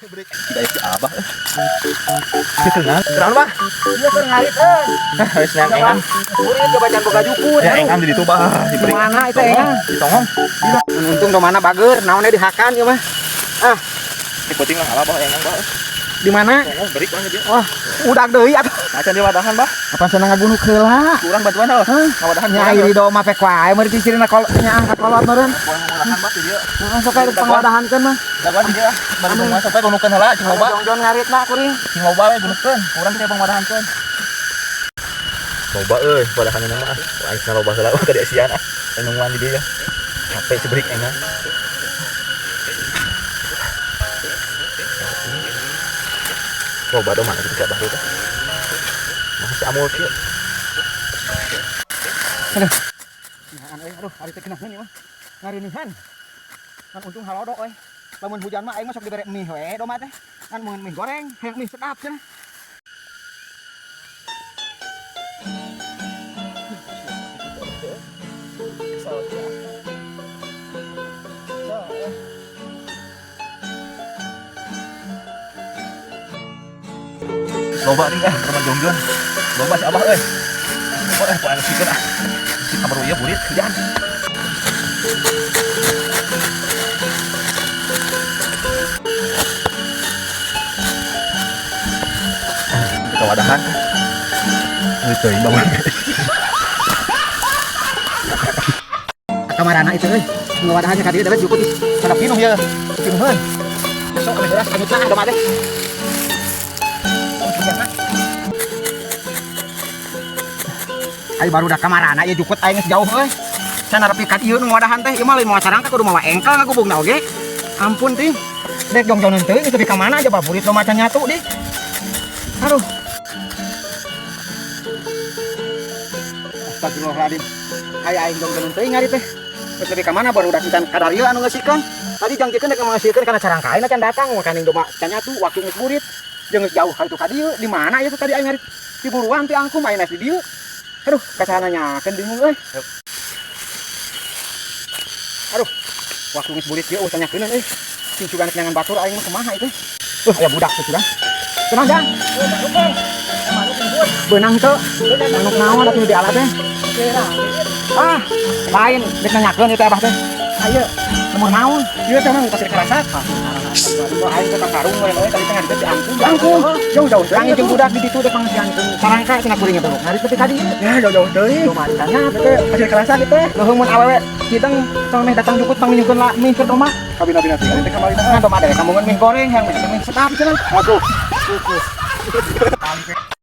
Tidak si Abah. Kenal. Kenal, Bah. Iya keur ngarit euy. Harus nang engang. Burit coba jangan boga jukut. Ya engang di ditu, Bah. Diberi. Mana itu engang? Ditongong. Untung do mana bager, naonnya dihakan ieu mah. Ah, Di puting lah Abah engang, Bah. Di mana? Tongong berik banget dia. Wah, udah deui atuh. Macan di wadahan, Bah. Kapan senang ngagunuk heula? Kurang bantuan heuh. Hah? Ngawadahan Nya iri do mah pek wae meureun dicirina kolot nya angkat kolot meureun. Kurang ngawadahan, Bah, di dieu. Heeh, sok aya pangwadahankeun mah. Dagoan di dieu. Bari nungguan sampai gunukeun heula cing loba. Jongjon ngaritna kuring. Cing loba we gunukeun. Kurang teh pangwadahankeun. Loba euy, wadahanna mah. Aing cenah loba heula ka diasian ah. Nungguan di dieu. Capek seberik engang. Loba do mana gitu Abah teh. Masih amul kieu. Aduh. Nyahan euy, aduh, ari teh keunaheun ieu mah. Ngarinihan. Kan untung halodo euy. Lamun hujan mah aing mah sok dibere mie we do mah teh. Kan mun mie goreng, hayang mie sedap cenah. Loba nih ah, rumah jongjon. Loba si Abah euy. Loba eh poe sikeun ah. Si kabaru ieu burit hujan. Kita wadahan. Wih, teuing bangun. Kamarana itu euy. Ngawadahannya ka dieu dewek jukut ih. Sada pinuh ye. Pinuheun. Sok ame beras anyutna ah do mah teh. Oh, hujan mah. Ayo baru udah kamarana ieu jukut aing geus jauh euy. Sana nepi ka ieu nu ngawadahan teh, ieu mah lain mawa sarangka kudu mawa engkel ngagubungna oge. Ampun ting. Dek jongjonan teuing geus nepi ka mana aja baburit lo macan nyatu dih. Aduh. Astagfirullahaladzim. Aya aing jongjonan teuing ngarit teh. Geus nepi ka mana baru udah can kadarieu anu ngeusikeun. Tadi jangjikeun dek ngeusikeun kana carangka aing can datang makaning domba can nyatu waktu geus burit. Jeung geus jauh ka itu ka dieu. Di mana ieu teh tadi aing ngarit? Di buruan ti angkum aing di dieu. Aduh, kasana nyakeun bingung euy. Aduh, waktu geus burit dieu eueuh tanyakeun euy. Sing sugan kenyangan batur aing mah kumaha itu. Aya budak tuh sugan. Tenang, Jang. Beunang teu. Manuk naon atuh di alat teh? Ah, lain dek nanyakeun ieu teh Abah teh. Ayo, nomor naon? Ieu teh mah pasir kerasak. Aing teh karung we tadi teh ngarit di angkung. Angkung. Jauh-jauh teh. Angin jeung budak di ditu teh pangsiangkeun sarangka cenah kuring eta ngarit teh tadi. Ya jauh-jauh deui. Domba ditanya Teh pasir kerasak teh. Leuheung mun awewe hideng sameh datang jukut pangminyukeun la mie keur domba. Kabina-bina teh teh kamarina. Nah, domba deh kamungan mie goreng hayang mie sedap cenah. Aduh.